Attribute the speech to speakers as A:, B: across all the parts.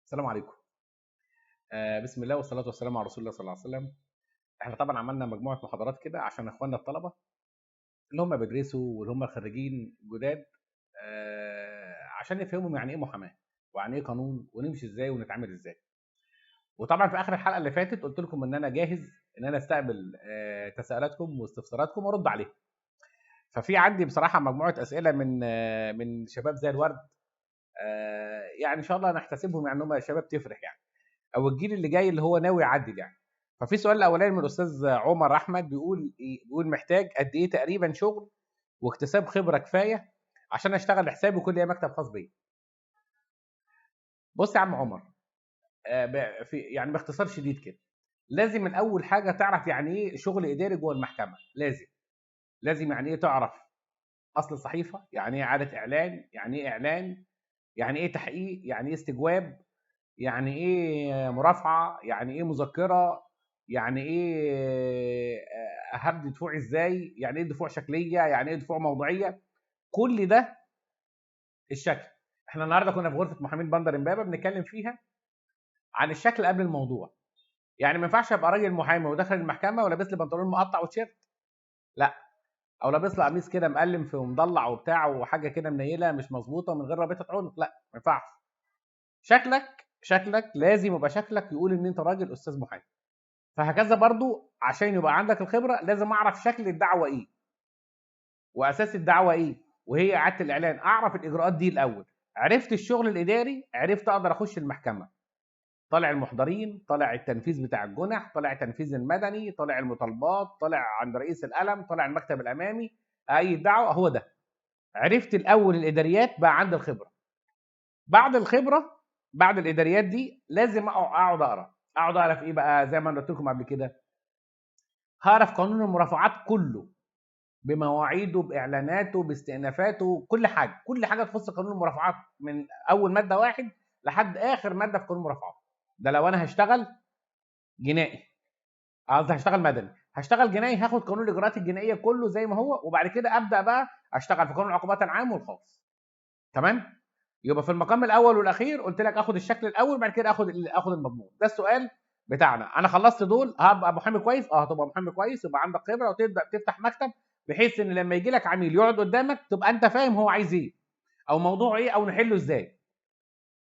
A: السلام عليكم. بسم الله والصلاة والسلام على رسول الله صلى الله عليه وسلم. احنا طبعا عملنا مجموعة محاضرات كده عشان اخواننا الطلبة اللي هم بيدرسوا واللي هم خريجين جداد، عشان يفهموا يعني ايه محاماة ويعني ايه قانون ونمشي ازاي ونتعامل ازاي. وطبعا في اخر الحلقة اللي فاتت قلت لكم ان انا جاهز ان انا استقبل تساؤلاتكم واستفساراتكم وارد عليها. ففي عندي بصراحة مجموعة اسئلة من شباب زي الورد، يعني ان شاء الله نحتسبهم، يعني هم شباب تفرح يعني، او الجيل اللي جاي اللي هو ناوي يعدل يعني. ففي سؤال الاولاني من الاستاذ عمر احمد بيقول إيه؟ بيقول محتاج قد ايه تقريبا شغل واكتساب خبره كفاية عشان اشتغل لحسابي وكل يوم مكتب خاص بيا؟ بص يا عم عمر، في يعني باختصار شديد كده، لازم من اول حاجة تعرف يعني ايه شغل اداري جوه المحكمة. لازم يعني ايه تعرف اصل الصحيفة، يعني ايه اعاده اعلان، يعني ايه اعلان، يعني ايه تحقيق، يعني ايه استجواب، يعني ايه مرافعه، يعني ايه مذكره، يعني ايه هبد دفوع ازاي، يعني ايه دفوع شكلية، يعني ايه دفوع موضوعية. كل ده الشكل. احنا النهارده كنا في غرفة محامين بندر امبابه بنتكلم فيها عن الشكل قبل الموضوع. يعني ما ينفعش ابقى راجل محامي وداخل المحكمة ولابس لي بنطلون مقطع وتيشيرت، لا، او لابس له قميص كده مقلم في ومضلع وبتاع وحاجه كده منيله مش مظبوطة من غير رابطه عنق، لا ما ينفعش. شكلك لازم يبقى شكلك يقول ان انت راجل استاذ محامي. فهكذا برضو عشان يبقى عندك الخبرة لازم اعرف شكل الدعوة ايه واساس الدعوة ايه وهي اعاده الاعلان، اعرف الاجراءات دي الاول. عرفت الشغل الاداري، عرفت اقدر اخش المحكمة، طالع المحضرين، طالع التنفيذ بتاع الجنح، طالع التنفيذ المدني، طالع المطالبات، طالع عند رئيس القلم، طالع المكتب الامامي، اي دعوه هو ده. عرفت الاول الاداريات، بقى عند الخبرة. بعد الخبرة، بعد الاداريات دي، لازم اقعد اقرا. اقعد اقرا في ايه بقى؟ زي ما انا قلت لكم قبل كده، هعرف قانون المرافعات كله بمواعيده، باعلاناته، باستئنافاته، كل حاجة، كل حاجة تخص قانون المرافعات من اول مادة واحد لحد اخر مادة في قانون المرافعات. ده لو انا هشتغل جنائي، قصدي هشتغل مدني، هشتغل جنائي هاخد قانون الاجراءات الجنائية كله زي ما هو، وبعد كده ابدا بقى اشتغل في قانون العقوبات العام والخاص. تمام؟ يبقى في المقام الاول والاخير قلت لك اخد الشكل الاول، بعد كده اخد المضمون. ده السؤال بتاعنا. انا خلصت دول هبقى محامي كويس؟ هتبقى محامي كويس، يبقى عندك خبره وتبدا تفتح مكتب، بحيث ان لما يجي لك عميل يقعد قدامك تبقى انت فاهم هو عايز ايه او موضوعه ايه او نحله ازاي.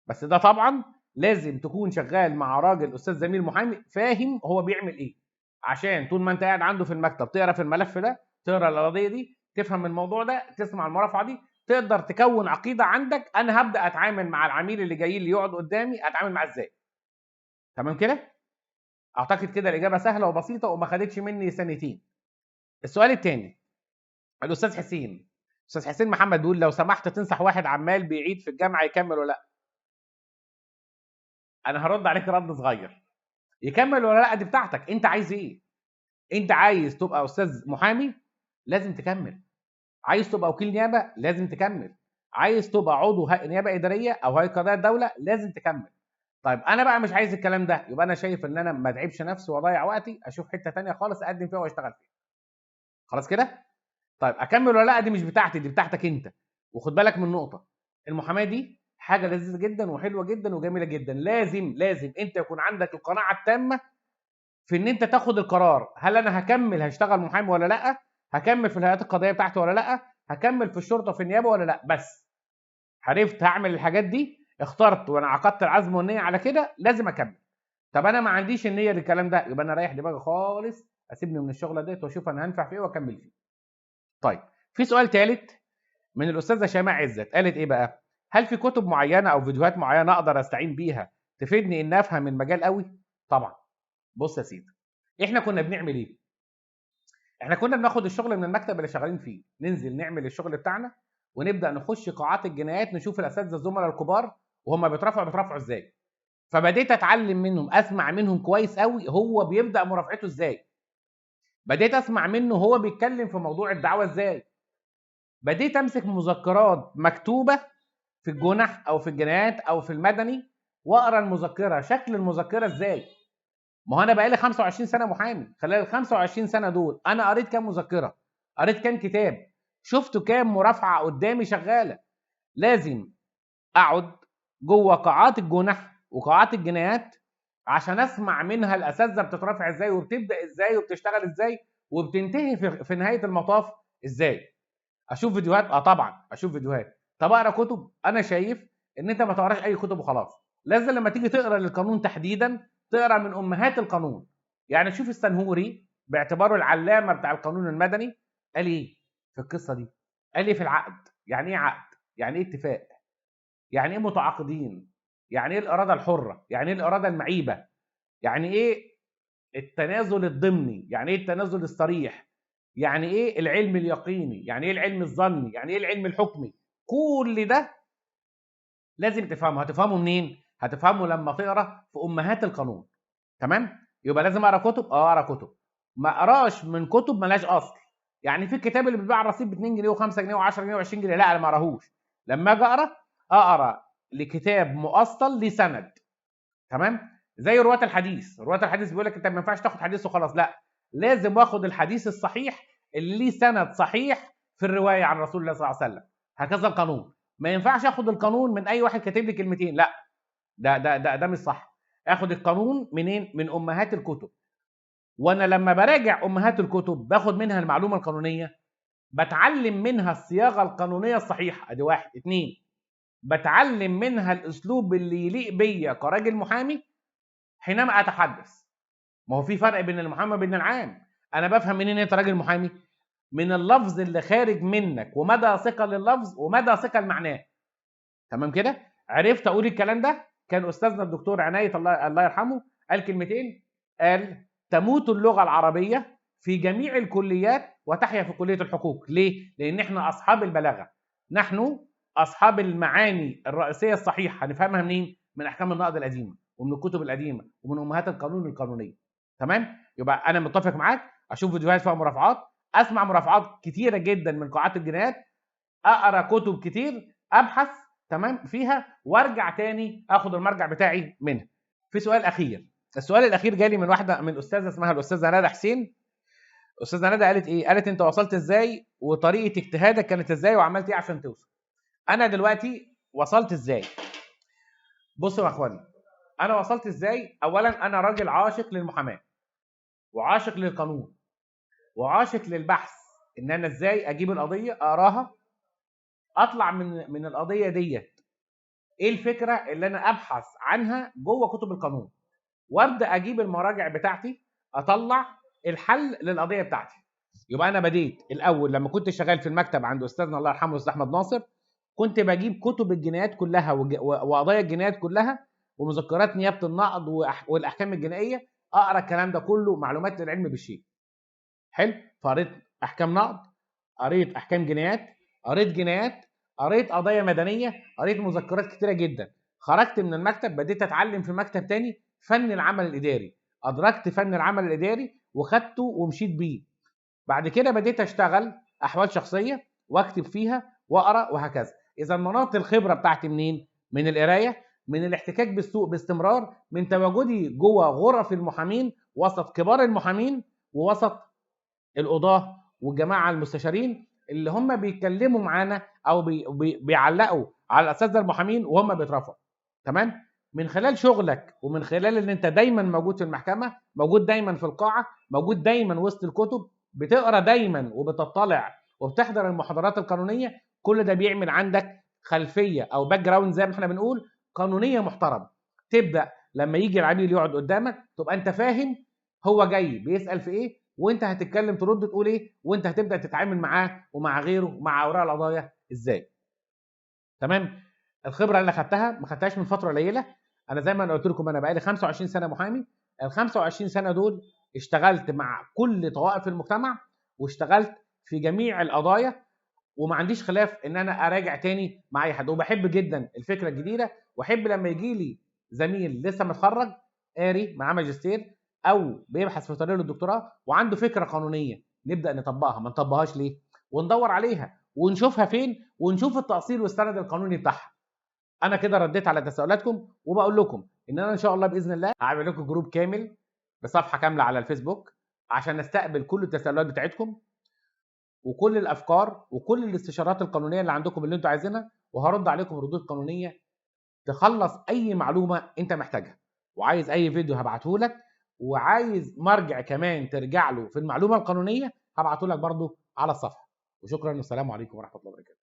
A: بس ده طبعا لازم تكون شغال مع راجل استاذ زميل محامي فاهم هو بيعمل ايه، عشان طول ما انت قاعد عنده في المكتب تقرا في الملف ده، تقرا القضية دي، تفهم الموضوع ده، تسمع المرافعه دي، تقدر تكون عقيدة عندك انا هبدا اتعامل مع العميل اللي جاي لي يقعد قدامي اتعامل معاه ازاي. تمام كده؟ اعتقد كده الاجابة سهلة وبسيطة وما خدتش مني ثانيتين. السؤال الثاني الاستاذ حسين، استاذ حسين محمد بيقول لو سمحت تنصح واحد عمال بيعيد في الجامعة يكمل ولا لا؟ انا هرد عليك رد صغير. يكمل ولا لا دي بتاعتك، انت عايز ايه؟ انت عايز تبقى استاذ محامي لازم تكمل، عايز تبقى وكيل نيابة لازم تكمل، عايز تبقى عضو نيابة ادارية او هيئة قضاء الدولة لازم تكمل. طيب انا بقى مش عايز الكلام ده، يبقى انا شايف ان انا ما اتعبش نفسي واضيع وقتي، اشوف حتة ثانية خالص اقدم فيها واشتغل فيها. خلاص كده؟ طيب اكمل ولا لا دي مش بتاعتي، دي بتاعتك انت. وخد بالك من نقطة، المحاماة دي حاجة لذيذة جدا وحلوه جدا وجميلة جدا، لازم انت يكون عندك القناعة التامة في ان انت تاخد القرار، هل انا هكمل هشتغل محامي ولا لا؟ هكمل في الهيئات القضائية بتاعتي ولا لا؟ هكمل في الشرطة في النيابة ولا لا؟ بس عرفت هعمل الحاجات دي، اخترت وانا عقدت العزم والنية على كده، لازم اكمل. طب انا ما عنديش النية للكلام ده، يبقى انا رايح دماغي خالص، اسيبني من الشغلة ديت واشوف انا هنفع في ايه واكمل فيه. طيب في سؤال ثالث من الاستاذة شيماء عزت، قالت ايه بقى؟ هل في كتب معينة او فيديوهات معينة اقدر استعين بيها تفيدني ان افهم المجال قوي؟ طبعا. بص يا سيدي، احنا كنا بنعمل ايه؟ احنا كنا بناخد الشغل من المكتب اللي شغالين فيه، ننزل نعمل الشغل بتاعنا ونبدا نخش قاعات الجنايات، نشوف الاساتذة الزملاء الكبار وهم بيترافعوا ازاي. فبديت اتعلم منهم، اسمع منهم كويس قوي هو بيبدا مرافعته ازاي. بديت اسمع منه هو بيتكلم في موضوع الدعوة ازاي. بديت امسك مذكرات مكتوبة في الجنح او في الجنايات او في المدني واقرا المذكرة، شكل المذكرة ازاي. ما هو انا بقالي 25 سنة محامي، خلال ال 25 سنة دول انا قريت كام مذكره، قريت كام كتاب، شفت كام مرافعه قدامي شغالة. لازم اقعد جوه قاعات الجنح وقاعات الجنايات عشان اسمع منها الاساتذة بتترافع ازاي وبتبدا ازاي وبتشتغل ازاي وبتنتهي في نهاية المطاف ازاي. اشوف فيديوهات؟ اه طبعا اشوف فيديوهات. طب اقرا كتب؟ انا شايف ان انت ما تقراش اي كتب وخلاص، لازم لما تيجي تقرا للقانون تحديدا تقرا من امهات القانون. يعني شوف السنهوري باعتباره العلامة بتاع القانون المدني قال ايه في القصة دي؟ قال ايه في العقد؟ يعني ايه عقد؟ يعني ايه اتفاق؟ يعني ايه متعاقدين؟ يعني ايه الارادة الحرة؟ يعني ايه الارادة المعيبه؟ يعني ايه التنازل الضمني؟ يعني ايه التنازل الصريح؟ يعني ايه العلم اليقيني؟ يعني ايه العلم الظني؟ يعني ايه العلم الحكمي؟ كل ده لازم تفهمه. هتفهمه منين؟ هتفهمه لما تقرا في امهات القانون. تمام؟ يبقى لازم اقرا كتب؟ اه اقرا كتب. ما اقراش من كتب ملهاش اصل. يعني في الكتاب اللي بيتباع رصيد ب 2 جنيه و5 جنيه و10 جنيه و20 جنيه، لا انا ما اقراهوش. لما اجي اقرا اقرا لكتاب مؤصل لسند. تمام؟ زي رواة الحديث، رواة الحديث بيقول لك انت ما ينفعش تاخد حديث وخلاص، لا لازم واخد الحديث الصحيح اللي ليه سند صحيح في الرواية عن رسول الله صلى الله عليه وسلم. هكذا القانون، ما ينفعش اخد القانون من اي واحد كاتب لي كلمتين، لا ده ده ده ده مش صح. اخد القانون منين؟ من امهات الكتب. وانا لما براجع امهات الكتب باخد منها المعلومة القانونية، بتعلم منها الصياغة القانونية الصحيحة، ادي واحد. اتنين، بتعلم منها الاسلوب اللي يليق بيا كراجل محامي حينما اتحدث. ما هو في فرق بين المحامي وبين العام. انا بفهم منين انت راجل محامي؟ من اللفظ اللي خارج منك ومدى ثقة لللفظ ومدى ثقة لمعناه. تمام كده؟ عرفت اقول الكلام ده؟ كان استاذنا الدكتور عناية الله يرحمه قال كلمتين، قال تموت اللغة العربية في جميع الكليات وتحيا في كليه الحقوق. ليه؟ لان احنا اصحاب البلاغة، نحن اصحاب المعاني الرئيسية الصحيحة. هنفهمها منين؟ من احكام النقد القديمة ومن الكتب القديمة ومن امهات القانون القانونية. تمام؟ يبقى انا متفق معاك، اشوف فيديوهات فيها مرافعات، اسمع مرافعات كتيرة جدا من قاعات الجنايات، اقرا كتب كتير، ابحث تمام فيها، وارجع تاني اخد المرجع بتاعي منها. في سؤال اخير، السؤال الاخير جالي من واحدة، من استاذه اسمها الاستاذة ندى حسين. استاذه ندى قالت ايه؟ قالت انت وصلت ازاي وطريقه اجتهادك كانت ازاي وعملت ايه عشان توصل؟ انا دلوقتي وصلت ازاي؟ بصوا يا اخواني، انا وصلت ازاي؟ اولا انا راجل عاشق للمحاماه وعاشق للقانون وعاشق للبحث، ان انا ازاي اجيب القضية اقراها، اطلع من القضية ديت ايه الفكرة اللي انا ابحث عنها جوه كتب القانون، وابدا اجيب المراجع بتاعتي، اطلع الحل للقضية بتاعتي. يبقى انا بديت الاول لما كنت شغال في المكتب عند استاذنا الله يرحمه الاستاذ احمد ناصر، كنت بجيب كتب الجنايات كلها وقضايا الجنايات كلها ومذكرات نيابة النقض والاحكام الجنائية، اقرا الكلام ده كله، معلومات للعلم بالشيء. حلو؟ فقريت احكام نقض، قريت احكام جنايات، قريت جنايات، قريت قضايا مدنية، قريت مذكرات كتيرة جدا. خرجت من المكتب بديت اتعلم في مكتب تاني فن العمل الاداري، ادركت فن العمل الاداري وخدته ومشيت بيه. بعد كده بديت اشتغل احوال شخصية واكتب فيها واقرا وهكذا. اذا مناط الخبرة بتاعتي منين؟ من القراية، من الاحتكاك بالسوق باستمرار، من تواجدي جوه غرف المحامين وسط كبار المحامين ووسط القضاة والجماعة المستشارين اللي هم بيتكلموا معانا او بيعلقوا على الاساتذة المحامين وهم بيترفعوا. تمام؟ من خلال شغلك ومن خلال ان انت دايما موجود في المحكمة، موجود دايما في القاعة، موجود دايما وسط الكتب، بتقرا دايما وبتطلع وبتحضر المحاضرات القانونية، كل ده بيعمل عندك خلفية او background زي ما احنا بنقول قانونية محترمه. تبدا لما يجي العميل يقعد قدامك تبقى انت فاهم هو جاي بيسال في ايه، وانت هتتكلم ترد تقول ايه، وانت هتبدا تتعامل معاه ومع غيره ومع اوراق القضايا ازاي. تمام؟ الخبرة اللي خدتها ما خدتهاش من فترة قليله، انا زي ما انا قلت لكم انا بقالي 25 سنة محامي. ال 25 سنة دول اشتغلت مع كل طوائف المجتمع واشتغلت في جميع القضايا، وما عنديش خلاف ان انا اراجع تاني مع اي حد، وبحب جدا الفكرة الجديدة، واحب لما يجي لي زميل لسه متخرج قاري معاه ماجستير او بيبحث في طريقه للدكتوراه وعنده فكرة قانونية نبدا نطبقها. ما نطبقهاش ليه؟ وندور عليها ونشوفها فين ونشوف التأصيل والسند القانوني بتاعها. انا كده رديت على تساؤلاتكم، وبقول لكم ان انا ان شاء الله باذن الله هعمل لكم group كامل بصفحة كاملة على الفيسبوك عشان نستقبل كل التساؤلات بتاعتكم وكل الافكار وكل الاستشارات القانونية اللي عندكم اللي انتوا عايزينها، وهرد عليكم ردود قانونية تخلص اي معلومة انت محتاجها. وعايز اي فيديو هبعته لك، وعايز مرجع كمان ترجع له في المعلومة القانونية هبعته لك برضو على الصفحة. وشكرا والسلام عليكم ورحمة الله وبركاته.